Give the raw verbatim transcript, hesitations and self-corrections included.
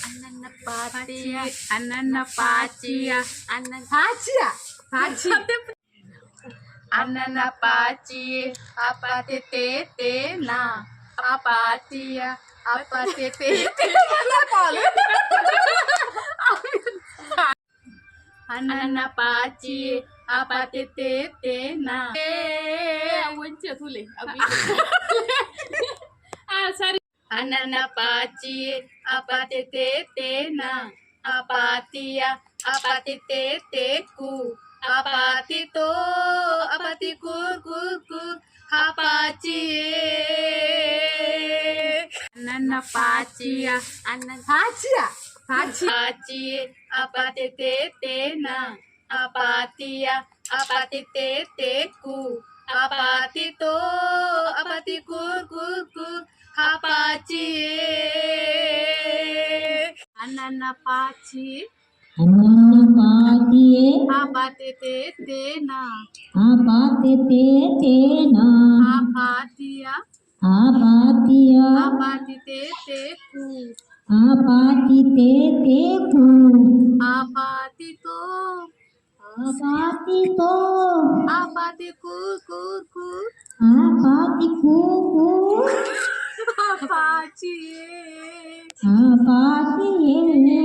Anana pachi, anana pachi, anana pachi, pachi. Anana pachi, a pa te te te na. A pachi a, a pa te te te. Anana pachi, a pa te te te na. Eh, a win che thu le, a win. Ah, sorry. Anana pachi, a pa te te te na. A pachi a, a pa te te te ku. A pachi to, a pachi kur kur kur. A pachi e. Anana pachi a, anana pachi a, pachi. Pachi, a pa te te te na. A pachi a, a pa te te te ku. A pachi to, a pachi kur kur kur. A pachi e. Anana pachi. Anana pachi e. A pa te te te na. A pa te te te na. A pachi a. A pachi a. A pa te te te ku. A pachi te te ku. A pachi to. A pachi to. A pachi kur kur kur. A pachi kur kur. A pachi e. A pachi e.